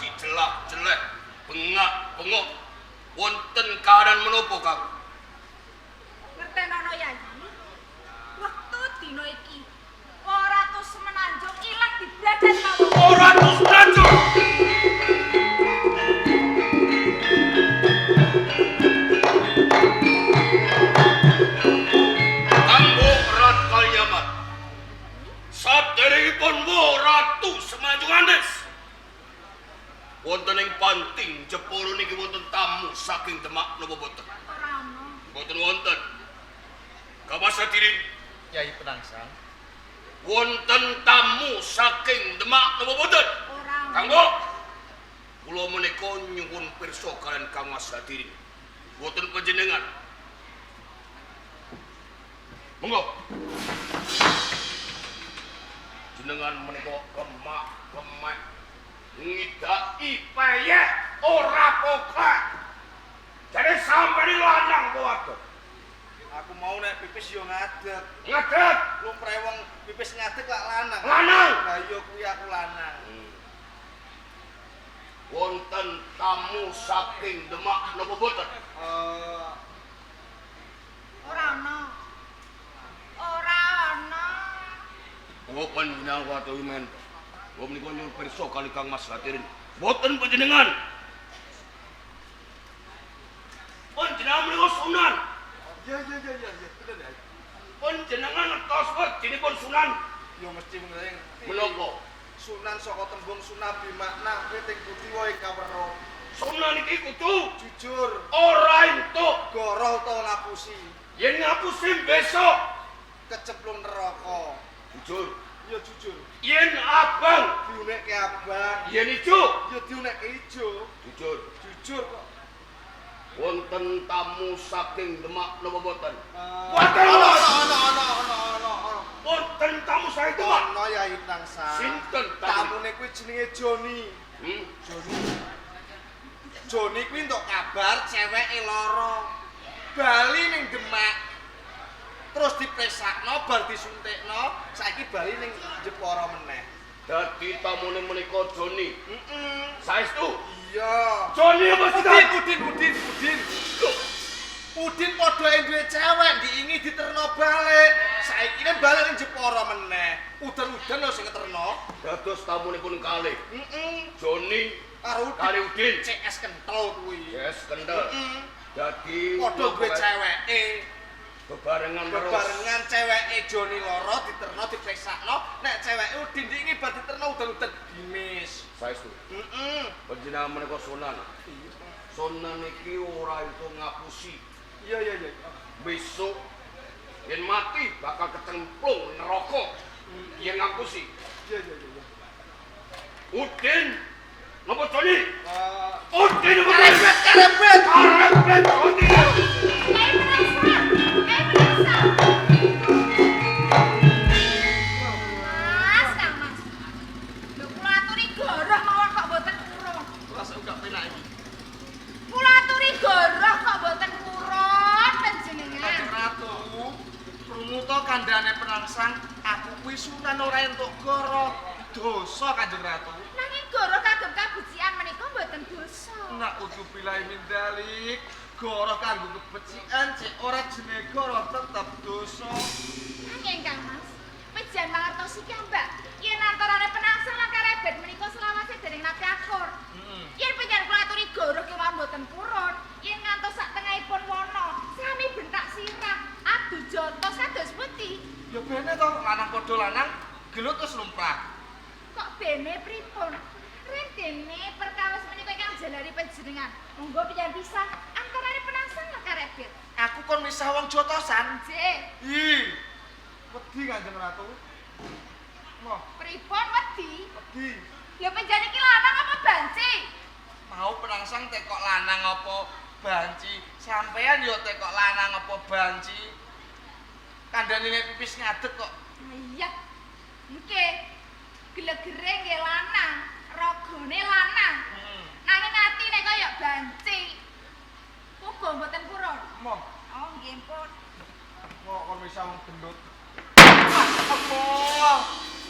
tadi jelak-jelek, bengak-bengok. Wonten kahanan menapa, Kang? Ngertenono Yayi. Wektu dina iki Ratu Semenanjung ilang dibrajan mawon. Ora terus Semenanjung. Kanggo Rat Kalyaman. Saderengipun Ratu Semenanjung Andes. Wonten ing panting Jepara niki wonten tamu saking Demak napa boten? Ora ana. Boten wonten. Kamasadirin Yai Penangsang. Wonten tamu saking Demak napa boten? Ora ana. Kanggo kula menika nyuwun pirsa kalian Kang Mas Hadirin. Boten panjenengan. Monggo. Jenengan menika kemak-kemek ngidaki peyek ora pokak. Jare sampeyan lanang apa wadon? Aku mau nek pipis yo ngadeg. Ngadeg. Lumrahe wong pipis ngadeg lak lanang. Lanang. Lah iya kuwi aku lanang. Wonten tamu saking Demak napa boten? Ora ana. Ora ana. Oh panjenengan watu men. Kula menika nyuwun pirsa kali Kang Mas Hadirin. Boten panjenengan. Panjenengan menika sunan. Ya ya ya ya ya, bener ya. Panjenengan ngertos wedinipun sunan Yo mesti ngerti. menapa? Sunan saka tembung sunabi makna witing budi wae kaweruh. Sunan iki kudu Jujur, ora entuk goroh utawa ngapusi, yen ngapusi besok kecemplung neraka. jujur. Ya jujur. Yen abang, Diunekke abang, yen ijo ya diunekke ijo. jujur. Jujur kok. Wonten tamu saking Demak napa boten? Ana Wonten. ana ana ana ana ana. Wonten tamu saking Demak. Ana Yai Penangsang. Sinten tamu? Tamune kuwi jenenge Joni. Joni. Joni kuwi entuk kabar ceweke lara. Bali ning Demak. Terus dipresakno bar disuntikno, saiki bali ning Jepara meneh. Dadi tamune menika Joni. Heeh. Saestu? Iya. Joni apa Udin, sinten? Udin, Udin, Udin. Udin padha duwe cewek diingi diterno balik. Saiki ne balik ning Jepara meneh. Udan-udan lho sing ngeterno. Dados tamunipun kalih. Heeh. Joni Karo Udin. kali Udin. CS kental kuwi. Yes, kendel. Heeh. Dadi Padha duwe ceweke. Bebarengan terus. Bebarengan ceweke Joni loro diterno dipresakno, nek ceweke Udin diingi bar diterno udan-udan dimis. Saestu. Heeh. Panjenengan menika sunan. Sunan iki ora iso ngapusi. Iya iya iya. Besok yen mati bakal kecemplung neraka. Yen ngapusi. Iya iya iya. Udin napa Joni? Udin napa Joni? Karebet, karebet. Karebet Udin. Yai Penangsang. Yai Penangsang. Mas, Kang Mas. Lho kula aturi goroh mawon kok mboten purun. Rasa gak penak iki. Kula aturi goroh kok mboten purun panjenengan. Kanjeng Ratu, krungu to kandhane Penangsang, aku kuwi sunan ora entuk goro. Dosa Kanjeng Ratu. Nanging goroh kagem kabecikan menika mboten dosa. Naudzubillahi min dzalik. Goro kanggo kebecikan cek ora jenenge goro tetep dosa. Nanging Kang Mas, pejan mangertosi piyambak yen antarane Penangsang lan Karebet menika selawase dereng nate akur. Heeh. Yen panjenengan kula aturi goroh kemawon mboten purun, yen ngantos sak tengahipun wana, sami bentak sirah, adu jotos kados pundi? Ya bene to lanang padha lanang, gelut terus lumrah. Kok bene pripun? Rentene perkawis menika ingkang jalari panjenengan. Monggo panjenengan pisah antarane Penangsang lan Karebet. Aku kon misah wong jotosan. Nggih, Ih. Wedi Kanjeng Ratu. Moh, pripun wedi? wedi. Lha panjenengan iki lanang apa banci? Mau Penangsang tekok lanang apa banci? Sampean yo tekok lanang apa banci? Kandhane nek pipis ngadeg kok. Iya. Nggih. Glegere nggih lanang, ragane lanang. Heeh. Nanging atine kaya banci. Uga mboten purun. Moh, Oh, nggih pun. kok kon misah wong gendut. Allah.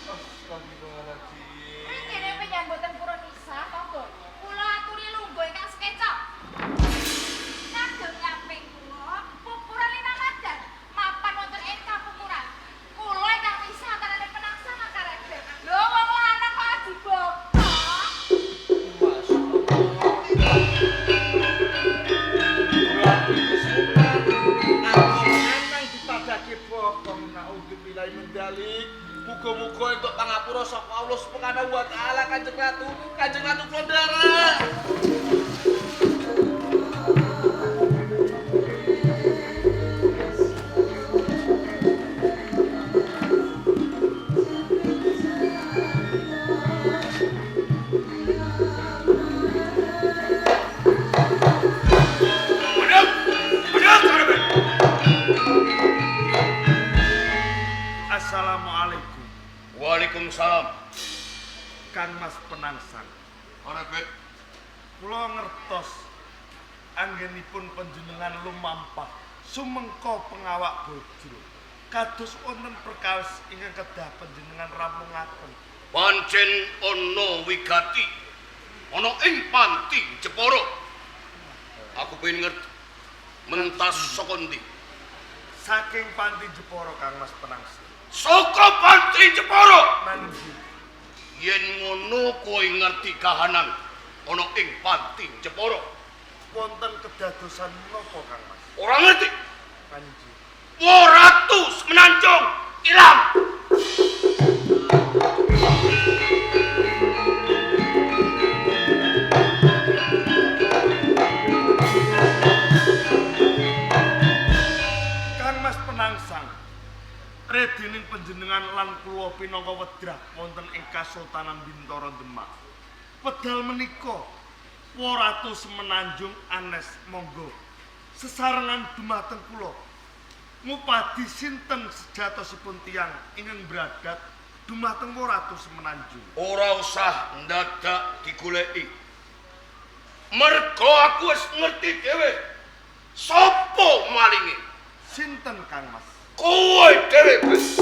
Astagfirullahaladzim. Rene panjenengan mboten purun misah, monggo. Kanjeng Ratu, Kanjeng Ratu kula nderek. Assalamualaikum. Waalaikumsalam. Kang Mas Penangsang. Ora bet. Kula ngertos anggenipun panjenengan lumampah sumengko pengawak bojro. Kados wonten perkawis ingkang kedah panjenengan rampungaken. Pancen ana wigati ana ing panti Jepara. Aku pengen ngerti mentas saka endi? Saking panti Jepara Kang Mas Penangsang. Saka panti Jepara. Nanging yen ngono kowe ngerti kahanan ana ing panti Jepara. Wonten kedadosan menapa Kang Mas? Ora ngerti. Panji. Ratu Semenanjung ilang. Kang Mas Penangsang, redining panjenengan lan kula pinangka wedrah wonten ing Kasultanan Bintara Demak. Wedal menika Ratu Semenanjung anes monggo sesarengan dumateng kula ngupadi sinten sejatosipun tiyang ingkang bradat dumateng Ratu Semenanjung. Ora usah ndadak digoleki. Mergo aku wis ngerti dhewe sapa malinge. Sinten Kang Mas? Kowe dhewe, Bes.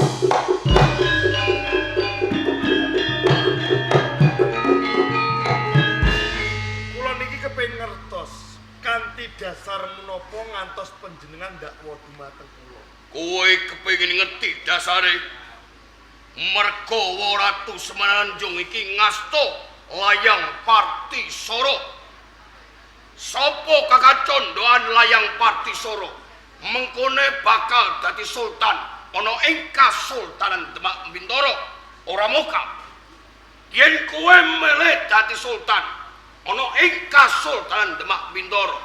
Kula niki kepengin ngertos kanthi dasar menapa ngantos panjenengan ndakwa dumateng kula. Kowe kepengin ngerti dasare? Mergo Ratu Semenanjung iki ngasta layang Parti Soro. Sapa kakacondhoan layang Parti Soro? Mengkone bakal dadi sultan ana ing Kasultanan Demak Bintara. Ora muka. Yen kowe milih dadi sultan ana ing Kasultanan Demak Bintara,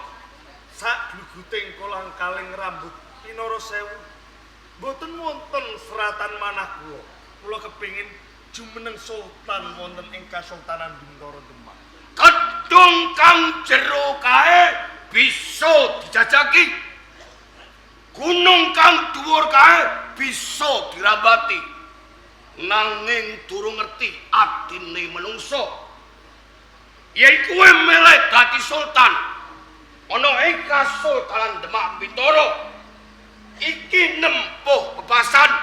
sak gluguting kolang kaling rambut pinara sewu mboten wonten seratan manah kula. Kula kepingin jumeneng sultan wonten ing Kasultanan Bintara Demak. Kedung kang jero kae bisa dijajaki. Gunung kang dhuwur kae bisa dirambati. Nanging durung ngerti atine menungso. Yen kowe milih dadi sultan ana ing Kasultanan Demak Bintara, iki nempuh bebasan,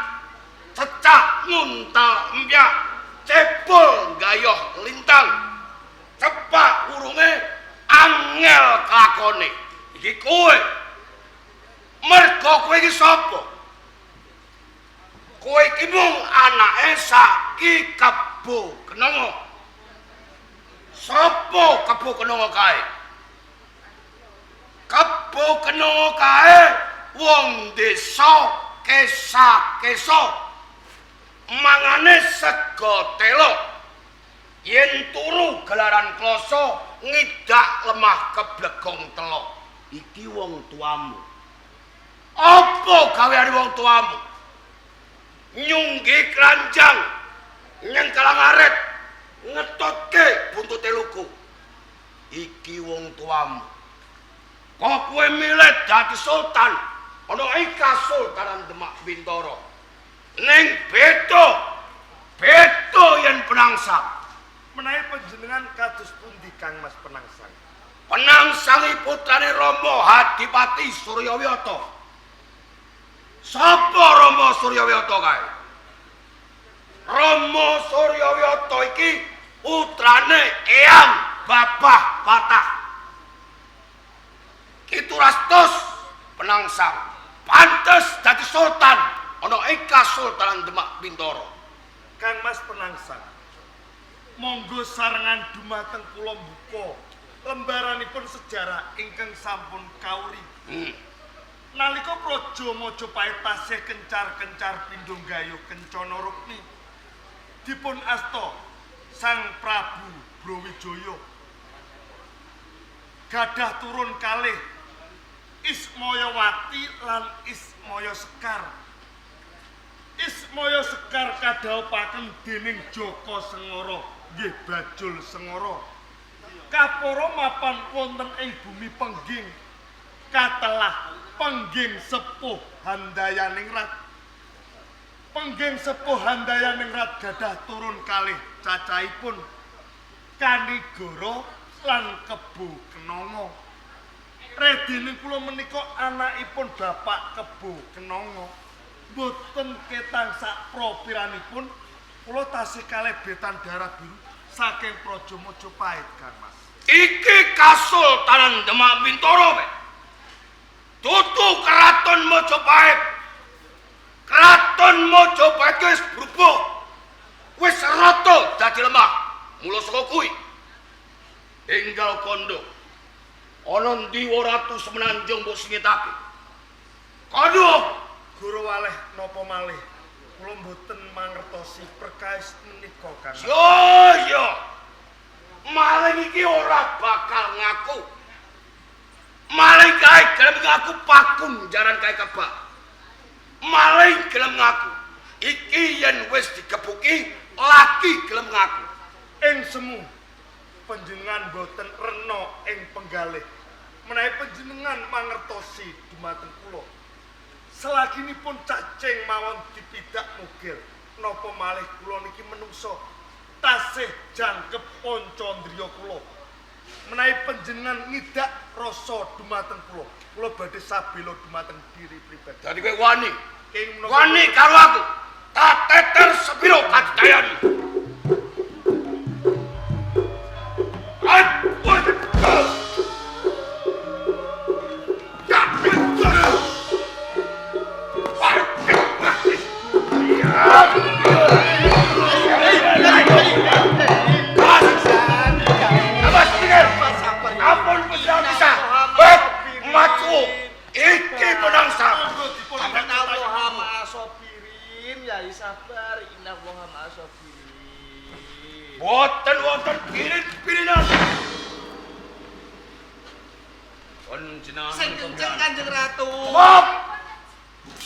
cecak nguntal empyak, cebol gayoh lintang, cepak urunge angel kelakone. Iki kowe. Mergo kowe iki sapa? Kowe iki mung anake Saki Kebo Kenongo. Sapa Kebo Kenongo kae? Kebo Kenongo kae wong desa Kesa-kesa, mangane sega telo. Yen turu gelaran kloso ngidak lemah keblegong telo. Iki wong tuamu. Apa gaweane wong tuamu? Nyunggi keranjang, nyengkelang aret, ngetotke buntute lugu. Iki wong tuamu. Kok kowe milih dadi sultan ana ing Kasultanan Demak Bintara? Ning beda, beda yen Penangsang. Menawi panjenengan kados pundi Kang Mas Penangsang? Penangsangi putrane Rama Hadipati Suryawiyata. Sapa Rama Suryawiyata kae? Rama Suryawiyata iki putrane Eyang Babah Patah. Kiturastos Penangsang pantes dadi sultan ana ing Kasultanan Demak Bintara. Kang Mas Penangsang, monggo sarengan dumateng kula mbuka lembaranipun sejarah ingkang sampun kauri. Nalika Praja Majapahit tasih kencar-kencar pindho gayuh kencana rukmi, dipun asta Sang Prabu Brawijaya. Gadah turun kalih Ismayawati lan Ismaya Sekar. Ismaya Sekar kadhawuhaken dening Jaka Sengara nggih Bajul Sengara. Kapara mapan wonten ing bumi Pengging. Katelah Pengging Sepuh Handayaningrat. Pengging Sepuh Handayaningrat gadah turun kalih cacahipun Kanigara lan Kebo Kenanga. Redine kula menika anakipun Bapak Kebo Kenanga. Mboten ketang sak propiranipun kula tasih kalih betan darah biru saking Praja Majapahit, Kang Mas. Iki Kasultanan Demak Bintoro, Pak. Dudu Keraton Majapahit. Keraton Majapahit wis berubah. Wis rata dadi lemah. Mula saka kuwi enggal kondo ana ndi Ratu Semenanjung mbok singitake. Kondo Guru waleh napa malih kula mboten mangertosi perkawis menika, Kang Mas. Yo yo. Maling iki ora bakal ngaku. Maling kae gelem ngaku pakun jaran kae kebak. Maling gelem ngaku. Iki yen wis digebuki lagi gelem ngaku. Ing semu panjenengan mboten rena ing penggalih. Menawi panjenengan mangertosi dumateng kula. Selaginipun cacing mawon dipidak mugil, napa malih kula niki menungso tasih jangkep pancandriya kula. Menawi panjenengan ngidak rasa dumateng kula, kula badhe sabela dumateng diri pribadi. Dadi kowe wani. Ing menapa Wani karo aku. Tak teter sepiro kadayan. Ampun putra bisa. Maju. Iki penangsang. Inna ma'asobirin, ya sabar, inna waha ma'asobirin. Boten wonten pirin-pirinan. Panjenengan Sing kenceng Kanjeng Ratu. Stop.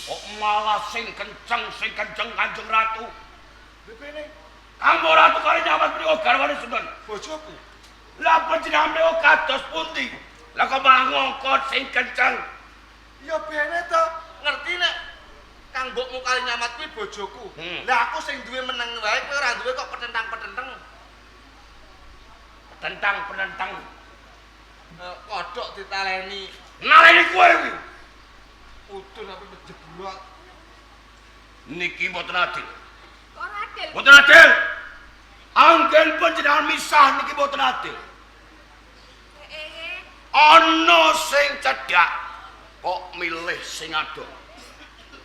Kok malah sing kenceng Kanjeng Ratu. Bepene Kanggo Ratu kali nyaman menika garwane sinten? bojoku. Lah panjenengan menika kados pundi? Lah kok malah ngongkon sing kenceng? Ya bene to. Ngerti nek Kang mbokmu kali nyamat kuwi bojoku. Lah aku sing duwe meneng wae, kowe ora duwe kok petentang-petenteng. Tentang-penentang. Kodhok ditaleni. Naleni kowe kuwi. Udun aku jeblok. Niki mboten adil. Kok ora adil? Mboten adil. Anggen panjenengan misah niki mboten adil. Ana sing cedhak kok milih sing adoh.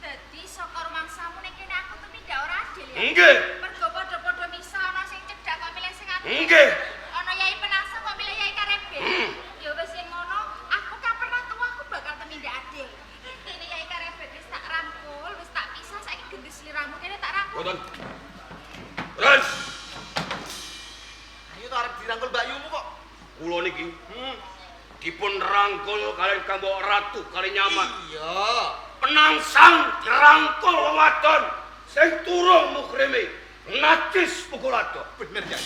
Dadi saka rumangsamu ning kene aku tumindak ora adil ya? Nggih. Mergo padha-padha misah ana sing cedhak kok milih sing adoh. Nggih. Ana Yai Penangsang kok milih Yai Karebet. Ya wis yen ngono, aku kapan tuwa aku bakal tumindak adil. Intine Yai Karebet wis tak rangkul, wis tak pisah, saiki gendhi sliramu kene tak rangkul. Mboten. Terus Ayo to arep dirangkul mbakyumu kok. Kula niki dipun rangkul kalian Kanggo Ratu kali nyaman. Iya. Penangsang dirangkul wong wadon sing turung mukrime najis pukul adoh. Bener ya.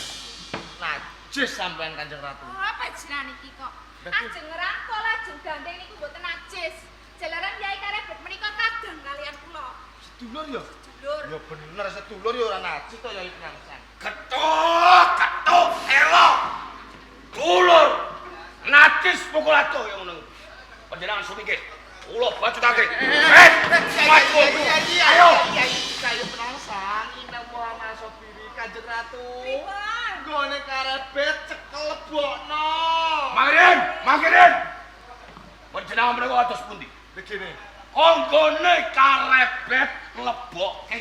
Najis sampean Kanjeng Ratu. Oh, apa jenengan iki kok? Ajeng ngrangkul ajeng gandeng niku mboten najis. Jalaran Yai Karebet menika kadang kalian kula. Sedulur ya? Sedulur. Ya bener sedulur ya ora najis to Yai Penangsang. Ketuk, ketuk, elo. Dulur. Najis pukul adoh ya ngono. Panjenengan sumingkir. Kula bacutake. Maju. Ayo. Yai Penangsang, inna wa masobiri Kanjeng Ratu. Pripun? Nggone Karebet cekel lebokno. Mangkirin, mangkirin. Panjenengan menika atos pundi? Begini. Anggone Karebet lebokke.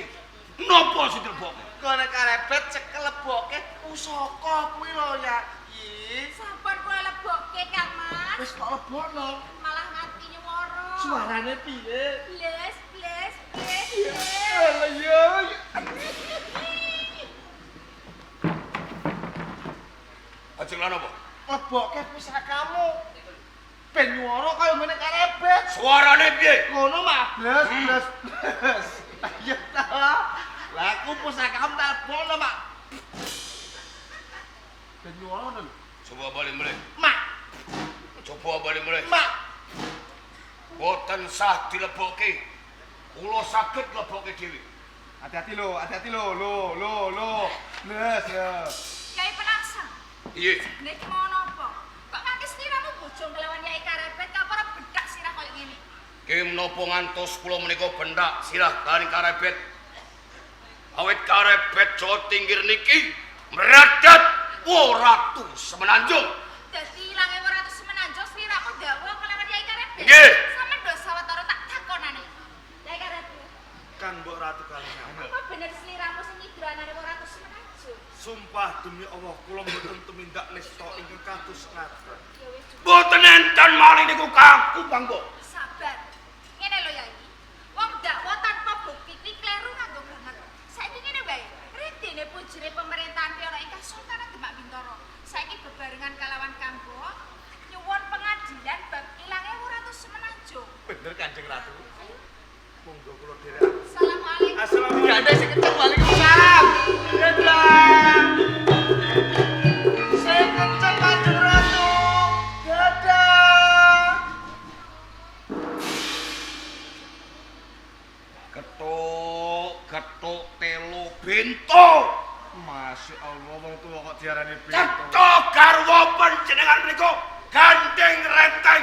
Napa sing dilebokke? Nggone Karebet cekel lebokke pusaka kuwi lho ya. Sampun kula lebokke Kang Mas. Wis kok lebokno. Malah ngati nyuwara. Suarane piye? Bles bles bles. bles. Alah ya. Lajeng lan apa? Lebokke pusakamu. Ben nyuara kaya ngene karebet. Suarane piye? Ngono mak blas blas blas. Iya ta. Lah aku pusakamu tak lebokno mak. Ben nyuara ngono lho. Coba bali mulih. Mak. Coba bali mulih. Mak. Boten sah dilebokke. Kula saged lebokke dhewe. Hati-hati lho, hati-hati lho, lho, lho, lho. Blas ya. Yai Penangsang. Iya. Niki mau napa? Kok nganti sliramu bojong kelawan Yai Karebet kapara bedak sirah koyo ngene. Ki menapa ngantos kula menika bendak sirah kaliyan Karebet. Awit Karebet Jawa Tinggir niki meradat Ratu Semenanjung. Dadi ilange Ratu Semenanjung sliramu dakwa kelawan Yai Karebet. Nggih. Sampeyan do sawetara tak takonane. Yai Karebet. Kang Mbok Ratu Kalinyamat. Apa bener sliramu sing ngidro anane Ratu Semenanjung? Sumpah demi Allah kula mboten tumindak nista ingkang kados ngaten. Ya wis cukup. Mboten enten maling niku kaku Kang Mbok. Sabar. Ngene lho Yai. Wong dakwa tanpa bukti kuwi kleru nganggo banget. Saiki ngene wae. Ridene pujere pemerintahan piyara ing Kasultanan Demak Bintara. Saiki bebarengan kalawan Kanggo nyuwun pengadilan bab ilange Ratu Semenanjung. Bener Kanjeng Ratu. Ayo. Monggo kula dherekaken. Assalamualaikum. Assalamualaikum. Gandeng sing kenceng waalaikumsalam. Dadah. Sing kenceng Kanjeng Ratu. Dadah. Ketuk, ketuk telo bento. Masya Allah wong tuwa kok diarani bento. Cetha garwa panjenengan menika gandeng renteng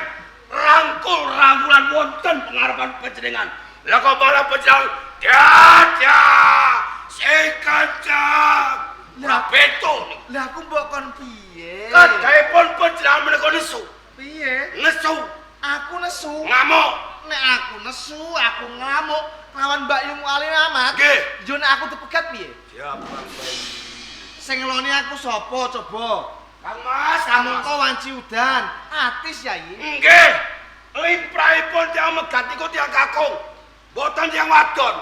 rangkul rangkulan wonten pengarepan panjenengan. Lah kok malah panjenengan dadah sing kenceng. Ora bento niku. Lah aku mbok kon piye? Kadhaipun panjenengan menika nesu. Piye? Nesu, Aku nesu. ngamuk. Nek aku nesu, aku ngamuk lawan Mbak Yumu Alinamat. Nggih. Yo nek aku dipegat piye? Siap, Bang Bayi. Sing ngeloni aku sapa coba? Kang Mas, Kang Mas. Kamangka wanci udan, atis Yai. Nggih. Limrahipun tiyang megat niku tiyang kakung. Mboten tiyang wadon.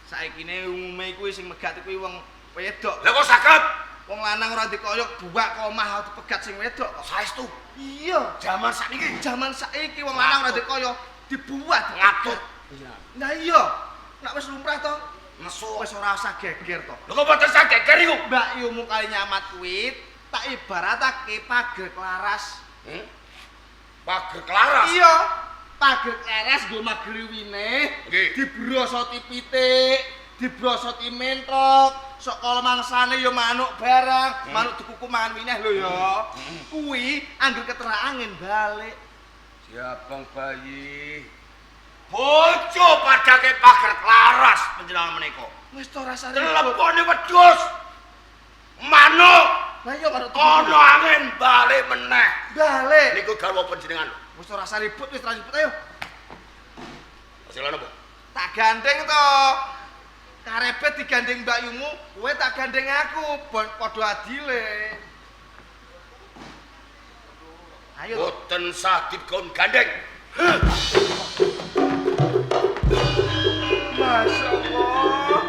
Saikine umume kuwi sing megat kuwi wong wedok. Lah kok saged? Wong lanang ora dikoyok buak kok omah dipegat sing wedok kok. Saestu Iya, jaman sakniki jaman saiki wong lanang ora dikoyok dibuat ngatut. Lah iya, nek wis lumrah to, Nesu. wis ora usah geger to. Lho kok mboten saged geger iku? Mbak Yumu kali nyamat kuwi tak ibaratake pager klaras. Hmm? Pager klaras. Iya, pager klaras nggo mageri wine, Nggih. dibrosoti pitik, dibrosoti mentrok, sok kala mangsane ya manuk barang, manuk dikuku mangan wineh lho ya. Kuwi angger keterak angin balik. Siap Bang Bayi. Bojo padake pager klaras panjenengan menika. Wis to rasane. Telepone wedhus. Manuk Lah iya manuk dikuku. ana angin balik meneh. Balik. Niku garwa panjenengan. Wis to rasa ribut, wis ribut ayo. Hasilane apa? Tak gandeng to. Karebet digandeng Mbak Yumu, kowe tak gandeng aku, bon padha adile. Ayo to. Boten sah dikon gandeng. Masya Allah.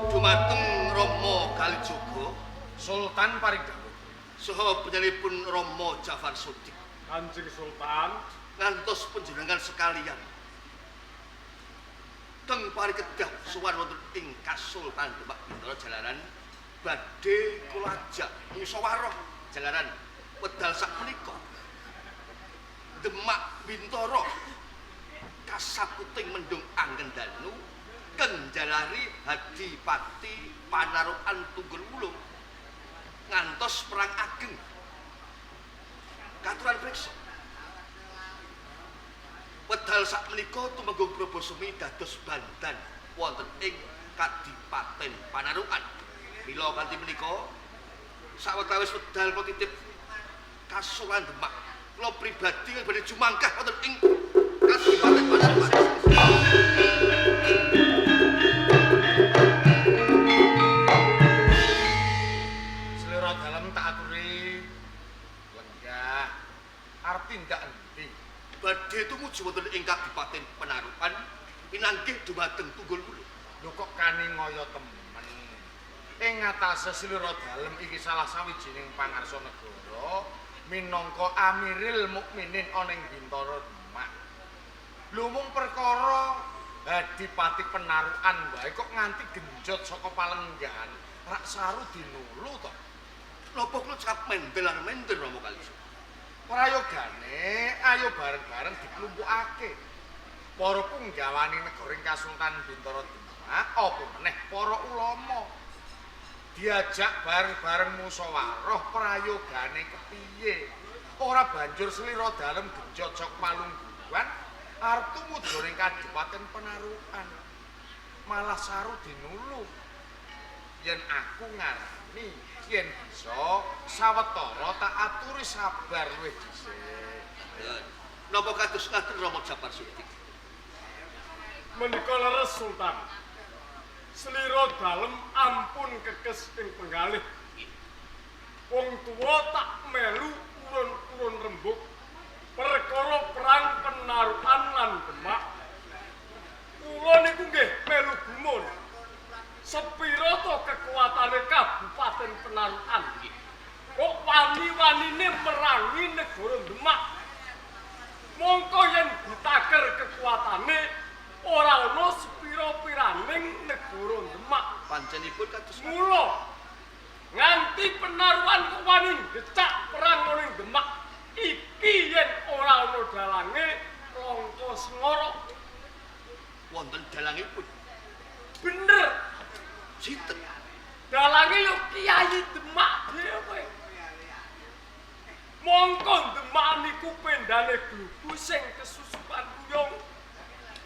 Dumateng Rama Kalijaga Sultan Paridawuh. saha panjenenganipun Rama Jafar Sodik Kanjeng Sultan, ngantos panjenengan sekalian teng Parikedah sowan wonten ing Kasultan Demak Bintara jalaran badhe kula ajak musyawarah jalaran wedal sakmenika Demak Bintara kasaputing mendung anggen danu kenjalari hadipati panarukan tunggul wulung ngantos perang ageng. Katuran priksa. Wedal sakmenika Tumenggung Probosumi dados bandan wonten ing Kadipaten Panarukan. Mila kanthi menika sawetawis wedal kula titip Kasunan Demak, kula pribadi badhe jumangkah wonten ing Kadipaten Panarukan. Selera dalem tak aturi lenggah. Arep tindak endi? Badhe tumuju wonten ing Kadipaten Panarukan pinanggih dumateng Tunggul Wulung. Lho kok kani ngoyo temen. Ing ngatasé selira dalem iki salah sawijining pangarsa negara minangka Amiril Mukminin ana ing Bintara Demak. Lho mung perkara Adipati Penarukan wae kok nganti genjot saka palenggahan. Rak saru dinulu to. Napa kula cekap mendel lan mender Rama Kalisa? Prayogane ayo bareng-bareng diklumpukake. Para punggawane negara ing Kasultanan Bintara Demak apa meneh para ulama. Diajak bareng-bareng musyawarah prayogane kepiye. Ora banjur selira dalem genjot saka palungguhan arep tumuju ning Kadipaten Penarukan. Malah saru dinulu. Yen aku ngarani yen bisa sawetara tak aturi sabar luwih dhisik. Napa kados ngaten Rama Japar Sudik? Menika leres Sultan. Selira dalem ampun kekes ing penggalih. Wong tuwa tak melu urun-urun rembug perkara perang Penarukan lan Demak. Kula niku nggih melu gumun. Sepira to kekuatane Kabupaten Penarukan? Kok wani-wanine merangi negara Demak? Mongko yen ditaker kekuatane ora ana sepira-piraning negara Demak. Pancenipun kados mula nganti Penarukan kok wani ngecak perang ning Demak iki yen ora ana dalange Rangka Sengara. Wonten dalangipun. Bener. Sinten? Dalange yo Kiai Demak dhewe. Mongko Demak niku pendane glugu sing kesusupan kuyung.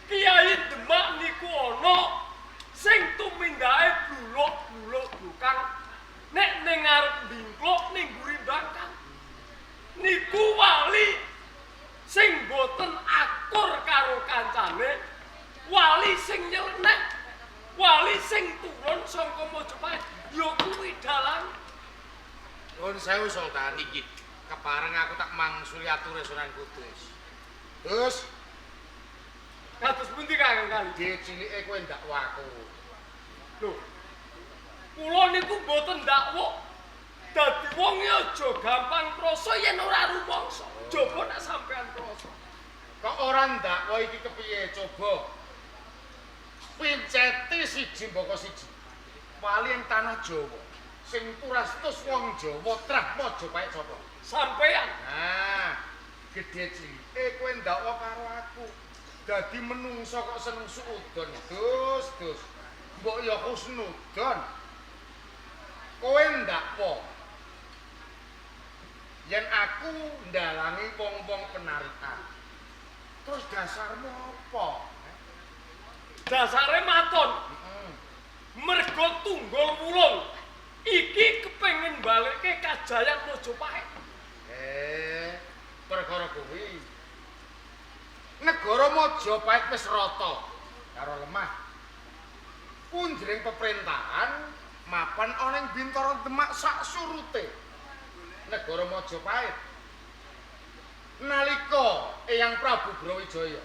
Kiai Demak niku ana sing tumindake bluluk-bluluk blukang nek ning ngarep bingkluk ning mburi bangkang. Niku wali sing boten akur karo kancane, wali sing nyelenek, wali sing turun saka Majapahit ya kuwi dalang. Nuwun sewu Sultan. Inggih. Kepareng aku tak mangsuli ature Sunan Kudus. Terus kados pundi Kakang Kali? Dicilike kowe ndakwa aku. Lho. Kula niku mboten ndakwa. Dadi wong aja gampang krasa yen ora rumangsa. Coba nek sampean krasa. Kok ora ndakwa iki kepiye coba? Pinceti siji mbaka siji. Wali ing tanah Jawa sing turastus wong Jawa trah Majapahit sapa? Sampean. Nah, gedhe cilike kowe ndakwa karo aku. Dadi menungsa kok seneng suudon, dus dus. Mbok ya husnudon. Kowe ndakwa yen aku ndalangi wong-wong penarikan. Terus dasarmu apa? Dasare maton. Mergo Tunggul Wulung iki kepengin balekke kajayan Majapahit. Perkara kuwi. Negara Majapahit wis rata karo lemah. Punjering peperintahan mapan ana ing Bintara Demak sak surute. Negara Majapahit. Nalika Eyang Prabu Brawijaya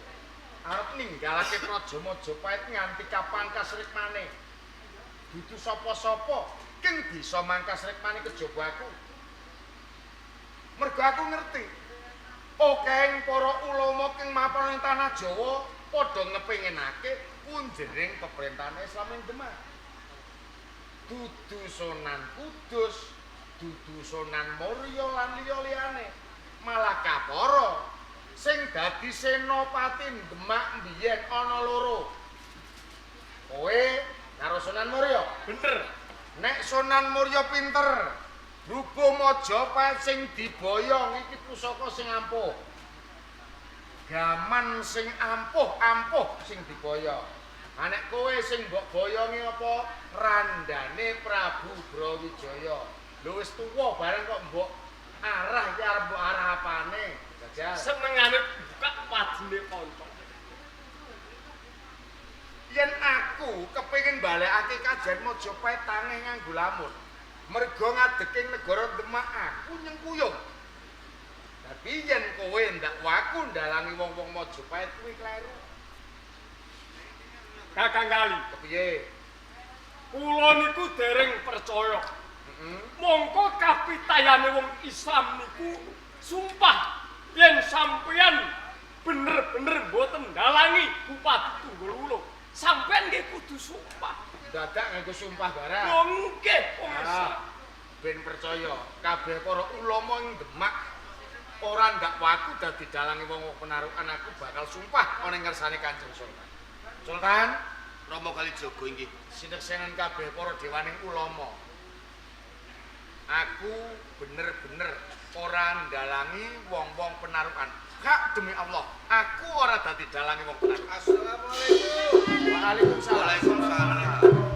arep ninggalake Praja Majapahit nganti kapangkas rikmane. Dudu sapa-sapa keng bisa mangkas rikmane kejaba aku. Mergo aku ngerti. Akehing para ulama keng mapan ing tanah Jawa padha ngepinginake punjering peperintahan Islam ing Demak. Dudu Sunan Kudus, dudu Sunan Muria lan liya-liyane. Malah kapara sing dadi senopati Demak mbiyen ana loro. Kowe karo Sunan Muria. Bener. Nek Sunan Muria pinter, Brubuh Majapahit sing diboyong iki pusaka sing ampuh. Gaman sing ampuh-ampuh sing diboyong. Ha nek kowe sing mbok boyongi apa? Randane Prabu Brawijaya. Lho wis tuwa bareng kok mbok arah iki arep mbok arah apane? Jajal. Senengane buka wadine kanca. Yen aku kepengin balekake kajian Majapahit tangeh nganggo lamun. Mergo ngadeking negara Demak aku nyengkuyung. Tapi yen kowe ndak waku ndalangi wong-wong Majapahit kuwi kleru. Kakang Kali, kepiye? Kula niku dereng percaya. Mongko kapitayane wong Islam niku sumpah yen sampeyan bener-bener mboten ndalangi Bupati Tunggul Wulung. Sampeyan nggih kudu sumpah. Dadak nganggo sumpah barang. Lho nggih wong Islam. Ben percaya kabeh para ulama ing Demak ora ndak waku dadi dalangi wong penarukan aku bakal sumpah ana ing ngersane Kanjeng Sultan. Sultan Rama Kalijaga inggih sineksenan kabeh para dewaning ulama. Aku bener-bener ora ndalangi wong-wong penarukan. Hak demi Allah, aku ora dadi dalangi wong penarukan. Assalamualaikum. Waalaikumsalam. Waalaikumsalam.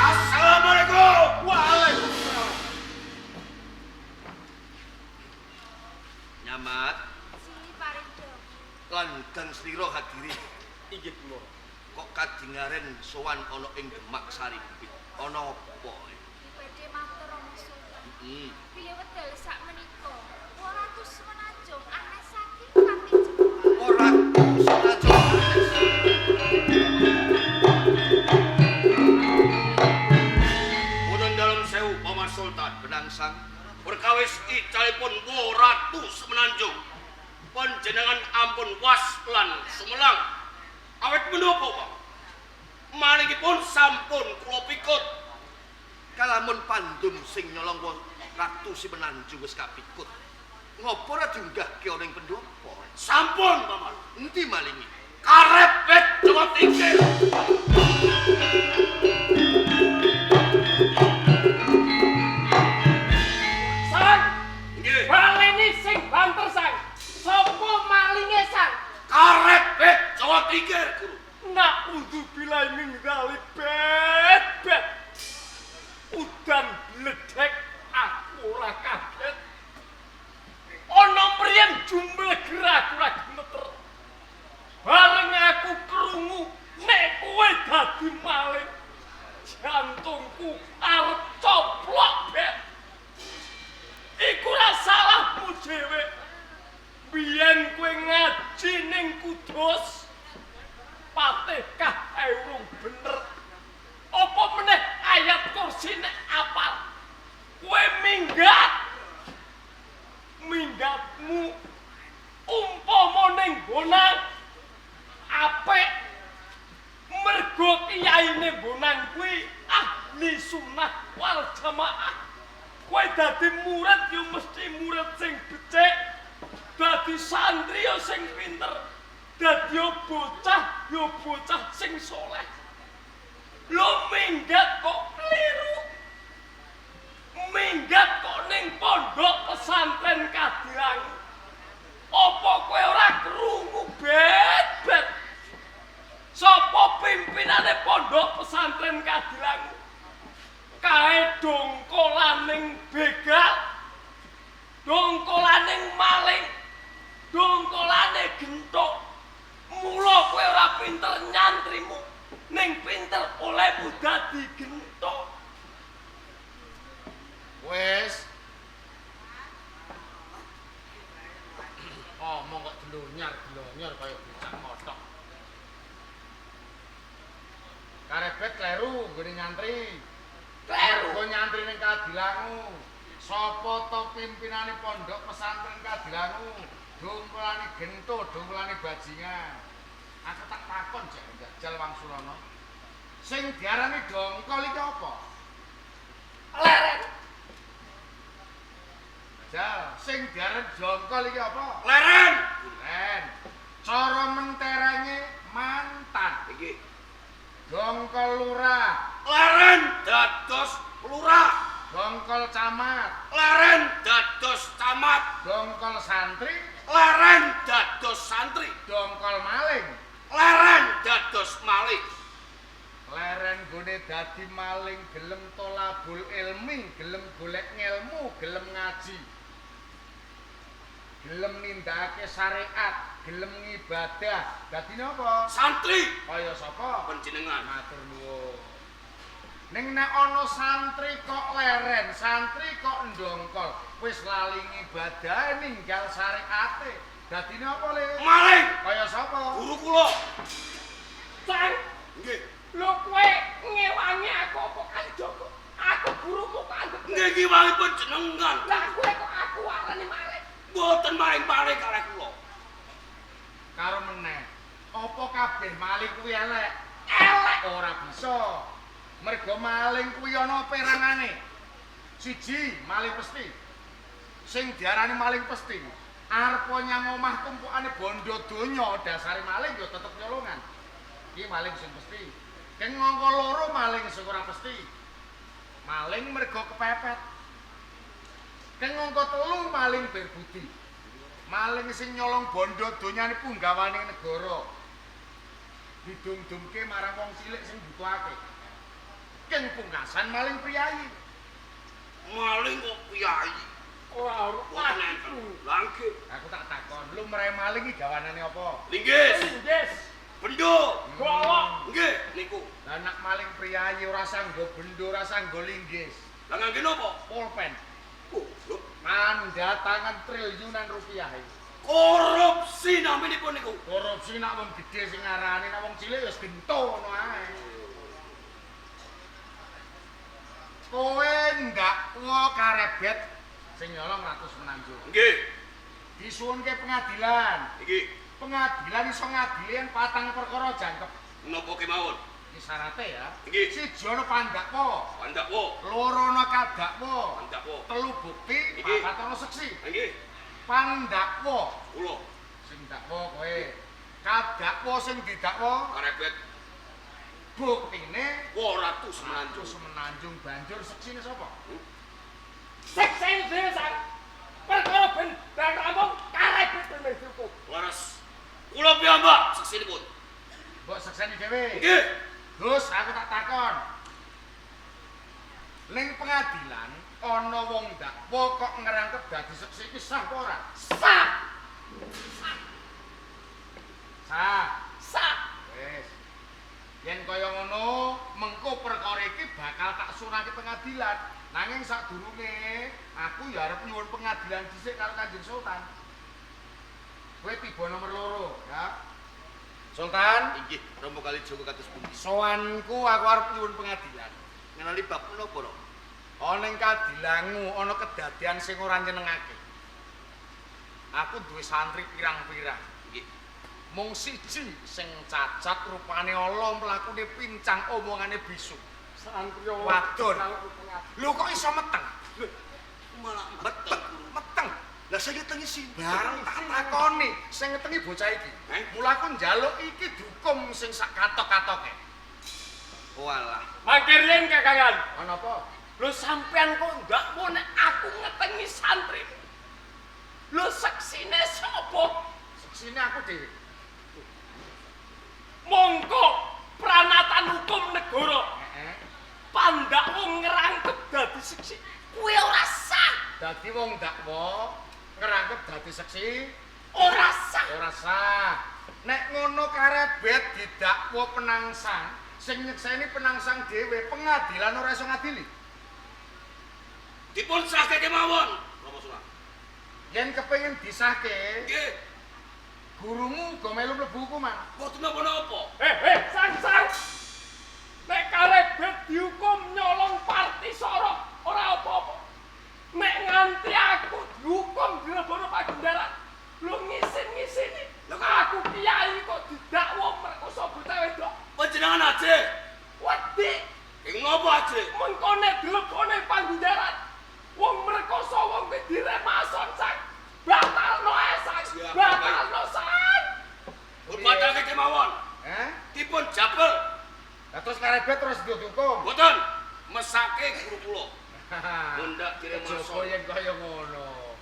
Assalamualaikum. Waalaikumsalam. Nyamat Si Parido. lan Kang Slira hadiri. Inggih kula. Kok kadingaren sowan ana ing Demak Sari Bukit. Ana apa? Badhe matur Rama Sultan. Heeh. Bilih wedal sak menika Ratu Semenanjung anes saking Pati Jepang. Ora Semenanjung anes. Wonten dalem sewu Paman Sultan Benangsang perkawis icalipun Ratu Semenanjung. Panjenengan ampun was lan sumelang. Awit menapa, Pak? Malingipun sampun kula pikut. Kalamun pandum sing nyolong Ratu Semenanjung wis kapikut. Ngopo ora diunggahke ana ing pendopo? Sampun, Paman. Endi malingi? Karepet Jawa Tingkir. Sang, Nggih. baleni sing banter sang. Sopo malinge sang? Karepet Jawa Tingkir, Guru. Naudzubillahi min dzalik bet bet. Udan bledek aku ora kaget. Ana mriyen jumleger aku ora gemeter. Bareng aku krungu nek kowe dadi maling, jantungku arep coplok bet. Iku ora salahmu dhewe. Biyen kowe ngaji ning Kudus. Fatihah ae urung bener. Apa meneh ayat kursi nek apal? Kowe minggat. Minggatmu umpama ning Bonang apik. Mergo kiyaine Bonang kuwi ahli sunnah wal jamaah. Kowe dadi murid yo mesti murid sing becik. Dadi santri yo sing pinter. Dadi bocah yo bocah sing soleh. Lo minggat kok keliru. Minggat kok ning pondok pesantren Kadilangu. Apa kowe ora krungu bet-bet? Sapa pimpinane pondok pesantren Kadilangu? Kae dongkolaning begal, dongkolaning maling, dongkolane genthuk. Mula kowe ora pinter nyantrimu, ning pinter olehmu dadi genthuk. Wes. Omong kok delonyar-delonyor kaya bocah ngothok. Karebet kleru nggone nyantri. Kleru. Mergo nyantri ning Kadilangu. Sapa to pimpinane pondok pesantren Kadilangu? Dongkolane gento, dongkolane bajingan. Aku tak takon jek njajal Wangsulana. Sing diarani dongkol iki apa? Leren. Jajal, sing diarani dongkol iki apa? Leren. Leren. Cara menterenge mantan. Iki. Dongkol lurah. Leren dados lurah. Dongkol camat. Leren dados camat. Dongkol santri. Leren dados santri. Dongkol maling. Leren dados maling. Leren gone dadi maling gelem tolabul ilmi, gelem golek ngelmu, gelem ngaji. Gelem nindakake syariat, gelem ngibadah. Dadine apa? Santri. Kaya sapa? Panjenengan. Matur nuwun. Ning nek ana santri kok leren, santri kok ndongkol, wis lali ngibadahe ninggal syariate. Dadine apa, Le? Maling. Kaya sapa? Guru kula. Sang, Nggih. lho kowe ngewangi aku apa Kalijaga? Aku gurumu kok anggep. Nggih ngewangi panjenengan. Lah kowe kok aku arani maling? Mboten maling-maling kalih kula. Karo meneh. Apa kabeh maling kuwi elek? Elek. Ora bisa. Mergo maling kuwi ana perangane. Siji, maling pesti. Sing diarani maling pesti, arep nyang omah tumpukane bondo donya, dasare maling ya tetep nyolongan. Iki maling sing pesti. Keng angka loro maling sing ora pesti. Maling mergo kepepet. Keng angka telu maling berbudi. Maling sing nyolong bondo donyane punggawane negara. Didum-dumke marang wong cilik sing butuhake. Keng pungkasan maling priyayi. Maling kok priyayi. Ora Mboten enten. Lah nggih. Aku tak takon, lu meraih maling iki gawanane apa? Linggis. Linggis. Bendo. Golok. Nggih niku. Lah nek maling priyayi ora sanggo bendo, ora sanggo linggis. Lah ngangge napa? Pulpen. Oh, lho. Tanda tangan triliunan rupiah iki. Korupsi naminipun niku. Korupsi nak wong gedhe sing ngarani, nak wong cilik ya wis gento ngono ae. Kowe ndakwa karebet sing nyolong Ratu Semenanjung. Nggih. Disuwunke pengadilan. Nggih. Pengadilan iso ngadili yen patang perkara jangkep. Napa kemawon? Iki syarate ya. Nggih. Siji ana pandakwa, Pandakwa. loro ana kadakwa, Pandakwa. telu bukti, Nggih. papat ana seksi. Nggih. Pandakwa Kula sing dakwa kowe. Kadakwa sing didakwa karebet buktine Ratu Ratu Semenanjung. Semenanjung banjur seksine sapa? Seksene dhewe Sang. Perkara ben bang rampung karebet ben dihukum. Leres. Kula piyambak seksinipun. Mbok sekseni dhewe. Nggih. Gus, aku tak takon. Ning pengadilan ana wong dakwa kok ngerangkep dadi seksi iki sah apa ora? Sah. Sah. Sah. Wis. Yen kaya ngono, mengko perkara iki bakal tak sunake pengadilan. Nanging sadurunge aku ya arep nyuwun pengadilan dhisik karo Kanjeng Sultan. Kowe tiba nomor 2, ya. Sultan, Inggih, Rama Kalijaga kados pundi? sowanku aku arep nyuwun pengadilan. Ngenali bab menapa, Rama? Ana ing Kadilangu ana kedadian sing ora nyenengake. Aku duwe santri pirang-pirang. Nggih. Mung siji sing cacat rupane ala, mlakune pincang, omongane bisu. Santri Wadon. Lho kok iso meteng? Malah meteng. Meteng. Lah sing ngetengi sinten? Bareng tak takoni, sing ngetengi bocah iki. Eh? Mula aku njaluk iki dihukum sing sak katok-katoke. Walah. Mangke riyen Kakangan. Ana apa? Lho sampean kok ndakwa nek aku ngetengi santri. Lho seksine sapa? Seksine aku dhewe. Mongko pranatan hukum negara Heeh. pandakwa ngerangkep dadi seksi. Kuwi ora sah. Dadi wong dakwa ngerangkep dadi seksi Ora sah. ora sah. Nek ngono karebet didakwa penangsang, sing nyekseni penangsang dhewe, pengadilan ora iso ngadili. Dipun sahke kemawon, Rama Sultan. Yen kepengin disahke, Nggih, gurumu uga melu mlebu hukuman. mboten napa-napa. Sang sang. Nek karebet dihukum nyolong parti soro ora apa-apa. Nek nganti aku dihukum dilebono pagendaran, lho ngisin-ngisini. Aku kiai kok didakwa merkosa bocah wedok. Panjenengan aje. Wedi Ing napa aje? mengko nek dilebone panggundaran. Wong merkosa wong kuwi diremason sang. Batalno ae sang. Siap, Batalno sang. Pun batalke kemawon. Heh? Dipun jabel. Lah terus Ngelake guru kula. Mundak dire Joko maso. yen kaya ngono.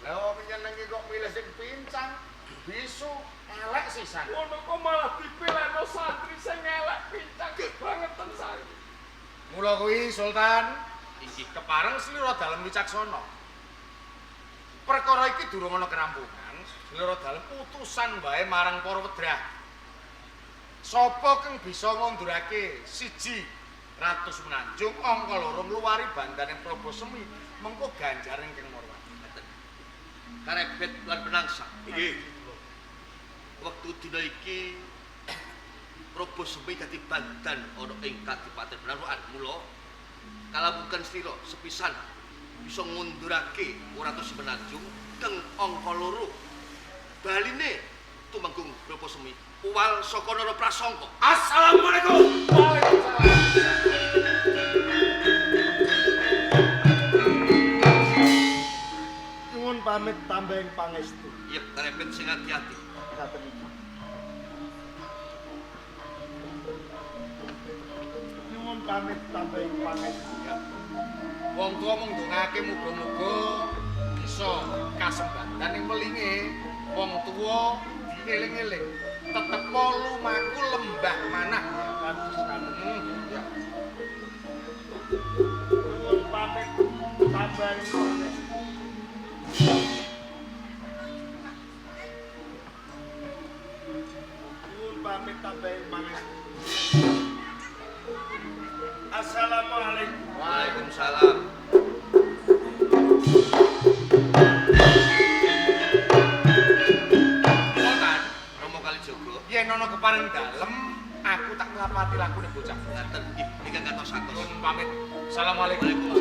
Lah wong nyenengi kok milih sing pincang, bisu, elek sisan. Ngono kok malah dipilihno santri sing elek pincang kebangetan santri. Mula kuwi Sultan inggih kepareng slira dalem wicaksana. Perkara iki durung ana kerampungan, slira dalem utusan wae marang para wedrah. Sapa kang bisa ngundurake siji Ratu Semenanjung angka loro ngluwari bandane Prabu Semi mengko ganjaran ingkang marwati. Karebet lan penangsa. Nggih. Wektu dina iki Prabu Semi dadi bandan ana ing Kadipaten Penarukan. Mula kalamukan slira sepisan bisa ngundurake Ratu Semenanjung keng angka loro. Baline Tumenggung Prabu Semi uwal saka Nara Prasangka. Assalamualaikum. Waalaikumsalam. Nyuwun pamit tambahing pangestu. Iya, karebet sing ati-ati. Ngaten iki. Nyuwun pamit tambahing pangestu. Ya. Wong tuwa mung ndongake muga-muga bisa kasembatan ing welinge wong tuwa dieling-eling tetep lumaku lembah manah. Kados ngaten. Ya. Nyuwun pamit tambahing pangestu. Nyuwun pamit tambahing pangestu. Assalamualaikum. Waalaikumsalam. Sultan, Romo Kalijogo. Yen ana kepareng dalem, aku tak nglapati lakune bocah. Ngaten nggih ingkang katos-atos. Nyuwun pamit. Assalamualaikum. Waalaikumsalam.